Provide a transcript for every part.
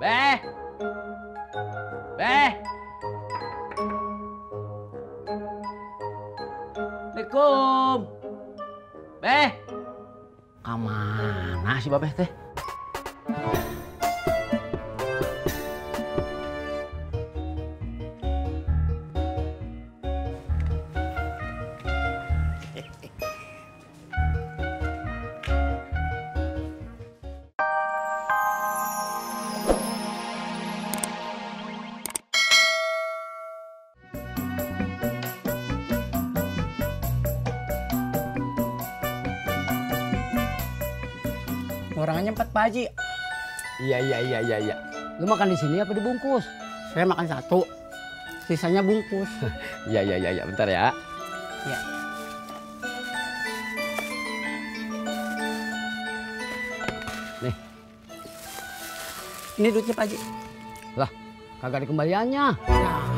Beh. Beh. Assalamualaikum. Beh. Kamana si Babeh teh? Orangnya 4 Pak Haji. Iya. Lu makan di sini apa dibungkus? Saya makan 1, sisanya bungkus. Iya. Bentar ya. Ya. Nih. Ini duitnya Pak Haji. Lah, kagak ada kembaliannya. Nah,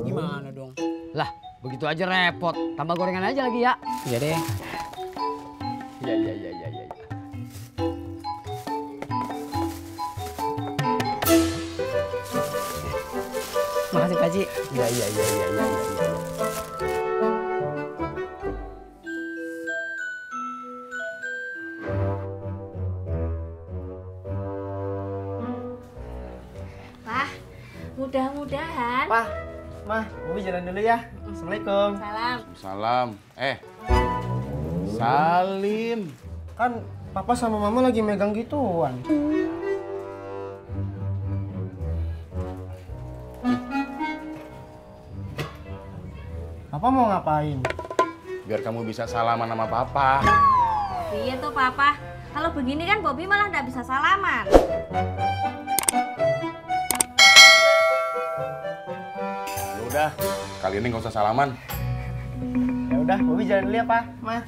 gimana dong? Lah, begitu aja repot. Tambah gorengan aja lagi ya. Iya deh. Iya. Makasih Pak Haji. Iya. Pak, mudah-mudahan. Pak, Mah, Bobi jalan dulu ya. Assalamualaikum. Salam. Salam. Salim. Kan Papa sama Mama lagi megang gituan. Papa mau ngapain? Biar kamu bisa salaman sama Papa. Iya tuh Papa. Kalau begini kan Bobby malah nggak bisa salaman. Udah, kali ini nggak usah salaman. Ya udah, Bobi jalan dulu ya, Pak. Mah.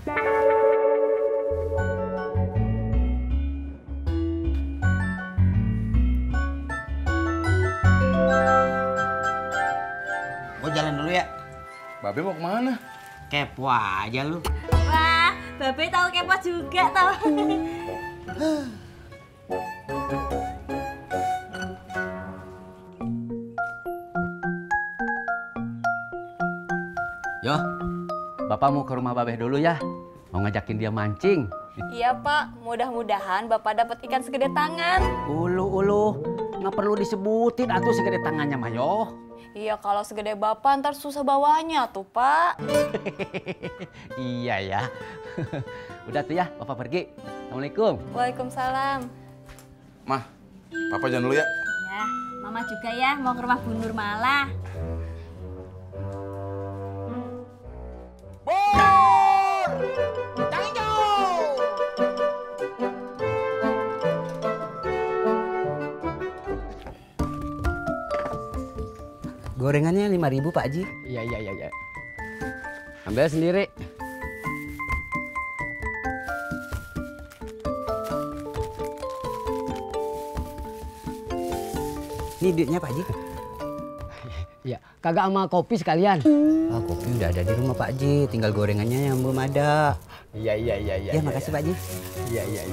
Gue jalan dulu ya. Babe mau kemana? Kepo aja lu. Wah, Babe tahu kepo juga tau. Yo, Bapak mau ke rumah Babeh dulu ya. Mau ngajakin dia mancing. Iya Pak, mudah-mudahan Bapak dapat ikan segede tangan. Ulu, nggak perlu disebutin atuh segede tangannya mah yo. Iya, kalau segede Bapak ntar susah bawanya tuh Pak. Iya ya. Udah tuh ya, Bapak pergi. Assalamualaikum. Waalaikumsalam. Mah, Papa jalan dulu ya. Ya, Mama juga ya mau ke rumah Bu Nurmala. Gorengannya 5.000 Pak Haji. Iya. Ambil sendiri. Ini duitnya Pak Haji. Iya, kagak sama kopi sekalian. Oh, kopi udah ada di rumah Pak Haji, tinggal gorengannya yang belum ada. Iya. Ya, makasih Pak Haji. Iya.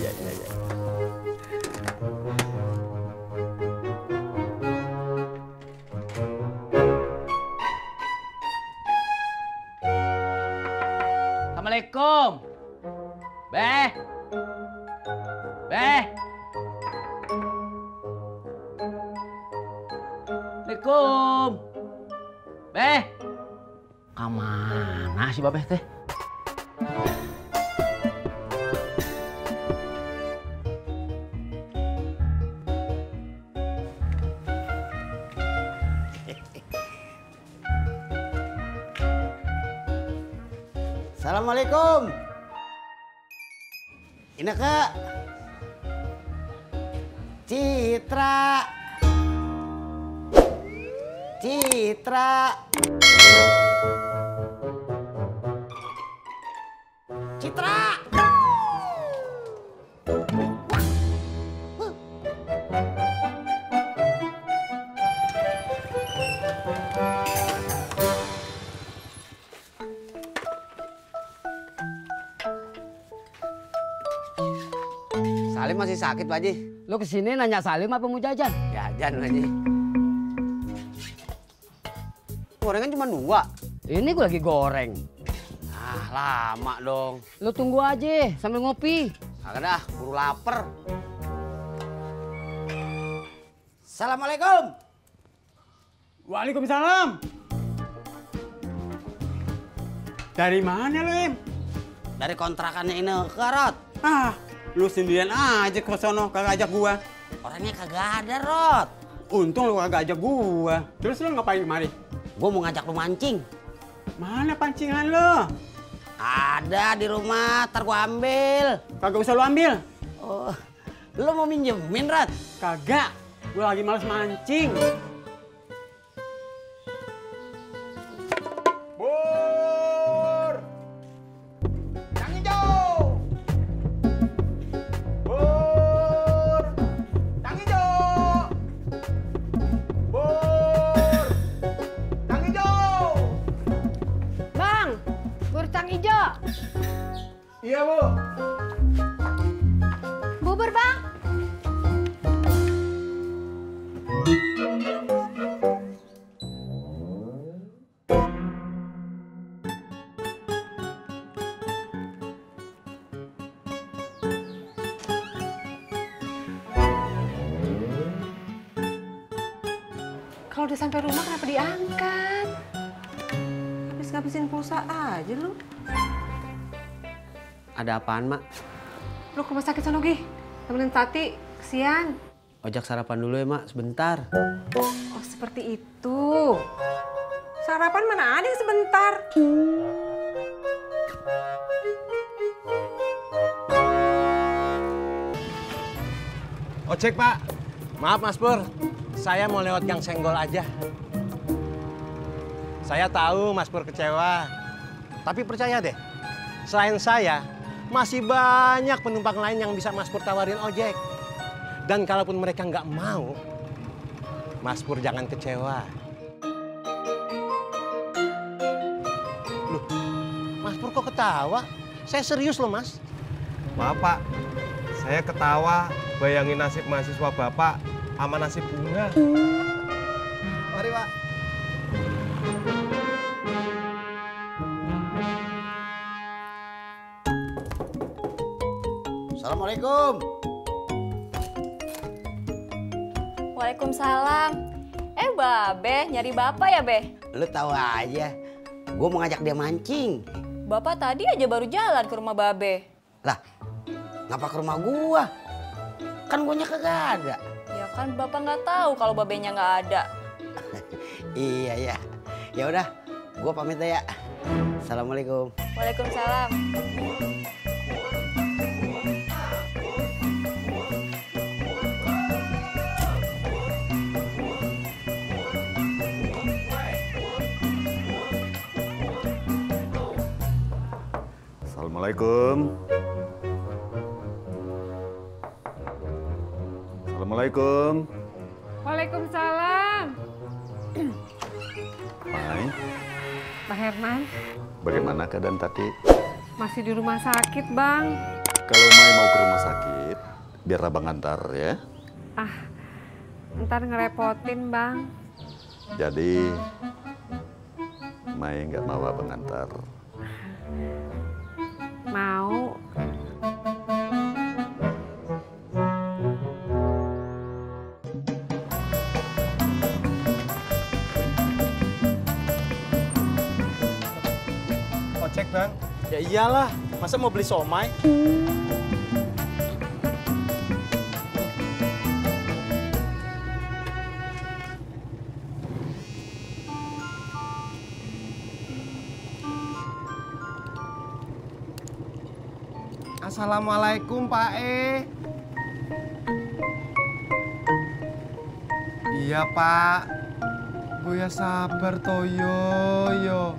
Assalamualaikum. Beh. Assalamualaikum. Beh. Kamana si Babeh teh? Assalamualaikum. Ineke. Citra. Salim masih sakit, Pak Haji. Lu kesini nanya Salim apa mau jajan? Ya jajan lagi. Gorengan cuma 2. Ini gue lagi goreng. Ah, lama dong. Lu tunggu aja sambil ngopi. Kagak dah, buru lapar. Assalamualaikum. Waalaikumsalam. Dari mana lu, Im? Dari kontrakannya ini ke Rod. Ah, lu sendirian aja ke sono, kagak ajak gua. Orangnya kagak ada, Rod. Untung lu kagak ajak gua. Terus lu ngapain kemari? Gua mau ngajak lu mancing. Mana pancingan lu? Ada di rumah, ntar gua ambil. Kagak usah lu ambil. Oh, lu mau minjemin, Rod? Kagak. Gua lagi males mancing. Bur! Yang hijau! Bur! Yang hijau! Bur! Yang hijau! Bang, bubur cang ijo. Iya, Bu. Bubur bang. Kalau udah sampai rumah kenapa diangkat? Habis-habisin pulsa aja lu. Ada apaan, Mak? Lu ke rumah sakit sono, Gi. Temenin Tati, kesian. Ojak sarapan dulu ya, Mak, sebentar. Oh, seperti itu. Sarapan mana ada yang sebentar. Ojek, Pak. Maaf, Mas Pur. Saya mau lewat Gang Senggol aja. Saya tahu Mas Pur kecewa. Tapi percaya deh, selain saya, masih banyak penumpang lain yang bisa Mas Pur tawarin ojek. Dan kalaupun mereka nggak mau, Mas Pur jangan kecewa. Loh, Mas Pur kok ketawa? Saya serius loh, Mas. Maaf, Pak. Saya ketawa bayangin nasib mahasiswa Bapak sama nasib Bunga. Mari, Pak. Assalamualaikum. Waalaikumsalam. Babe, nyari bapak ya, Be? Lu tahu aja, gue mau ngajak dia mancing. Bapak tadi aja baru jalan ke rumah Babe. Lah, ngapa ke rumah gua? Kan guanya kagak ada. Ya kan Bapak nggak tahu kalau babenya nggak ada. Iya, ya. Ya udah, gua pamit deh ya. Assalamualaikum. Waalaikumsalam. Assalamualaikum. Assalamualaikum. Waalaikumsalam. Mai, Pak Herman, bagaimana keadaan Tati? masih di rumah sakit, Bang. Kalau Mai mau ke rumah sakit, biar abang antar ya. Ah, ntar ngerepotin, Bang. Jadi, Mai nggak mau abang antar. Mau. Ojek, Bang. Ya iyalah, masa mau beli somai? Assalamualaikum, Pak E. Iya, Pak. Gue ya sabar Toyo.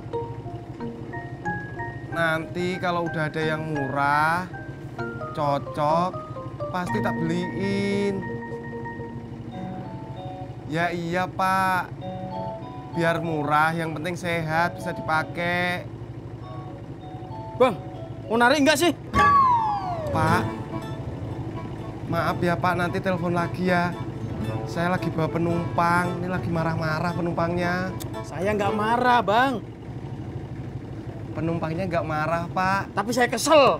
Nanti kalau udah ada yang murah, cocok, pasti tak beliin. Ya iya, Pak. Biar murah, yang penting sehat, bisa dipakai. Bang, mau narik nggak sih? Pak, maaf ya Pak, nanti telepon lagi ya. Saya lagi bawa penumpang, ini lagi marah-marah penumpangnya. Saya nggak marah, Bang. Penumpangnya nggak marah, Pak. Tapi saya kesel.